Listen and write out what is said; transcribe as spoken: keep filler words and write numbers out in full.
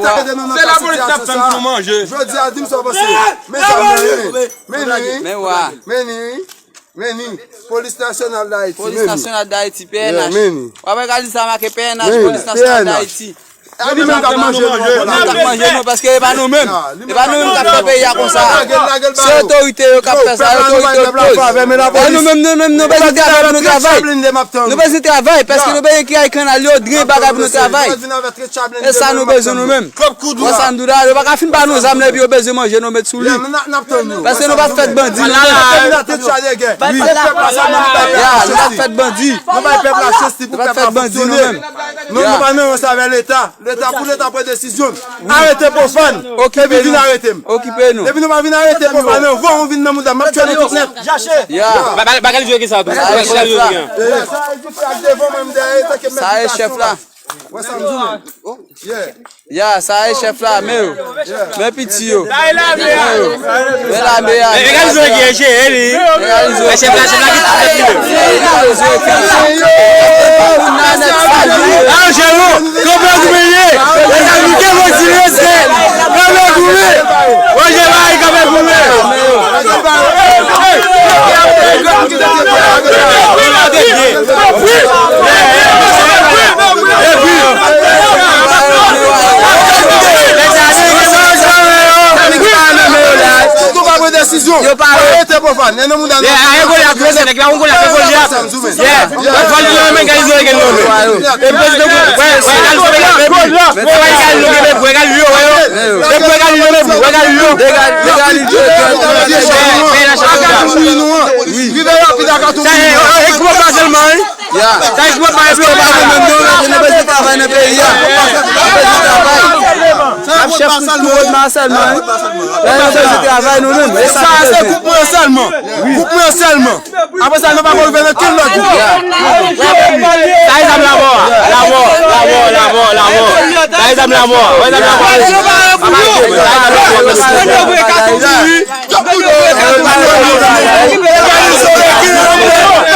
Se lapolis k ap tann pou nou manje. Jodi a, di m sa w panse. Men zam nan, men, men ni, men wa, men ni, men ni. Polis Nasyonal d Ayiti, Polis Nasyonal d Ayiti, P N H. W ap gade sa make P N H, Polis Nasyonal d Ayiti. A li menm k ap manje nou ankò la. K ap manje nou, paske e pa nou menm. E pa nou menm k ap fè peyi a konsa. Se otorite yo k ap fè sa, otorite yo k poze. E nou menm, nou menm, nou bezwen travay pou nou travay. Nou bezwen travay, paske nou bezwen kay kanal yo, dren bagay pou nou travay. E sa nou bezwen nou menm. Wè sa m di w la, yo pa ka fin ba nou zam nan epi yo bezwen manje nou met sou li. Paske nou pa t fèt bandi, nou menm. Ya, nou pa t fèt bandi. Nou pa t fèt bandi, nou menm. Nou, nou pa nan rans avè Leta. Leta, pou Leta pran desizyon l. Arete Pwofàn. Epi vin arete m. Okipe nou. Depi nou pa vin arete Pwofàn anvan, ou vin nan mouda m, m ap tchwe nou tout nèt. Ya. Ba, ba, ba, gade jwe ki sa tou. Sa e chèf la. Sa e chèf la. Wè sa m di w. Yeah. Ya, sa e chèf la, men yo. Men piti yo. Men lame a. Men lame a. Men gade jwe ki e jere li. Men gade jwe. Chèf la, chèf la ki tout nèt li menm. Anjelo, kanpe goumen ye. Leta nou te mwen ti rete. Kanpe goumen. Wanje Mari kanpe goumen. Yo pa arete Pwofàn. Nèg la, yon Golyat, mesye, nèg la, yon Golyat, yon Golyat. Yeah. Yo fò l di yo menm, gade yo, gade yo menm. E prezidan, wè, wè, gade yo, gade yo, gade yo, wè, gade yo, wè, yo. E pou gade yo menm, wè, gade yo. Rive rapid ak Atoubwi. Sa e, e, e, e, sèlman, wi. Ya. Sa e, pa menm non, nou bezwen travay nan peyi a. Nou bezwen travay. N ap chèf pou tout moun sèlman, wi. La, nou bezwen travay nou menm. E sa, se gwoup mwen sèlman. Gwoup mwen sèlman. Apre sa, nou pa pou rive nan kenn lòt gwoup. Sa e zam lamò a. Lamò, lamò, lamò, lamò. Sa e zam lamò a. Wè zam lamò a. Papa, sa e zam lamò a.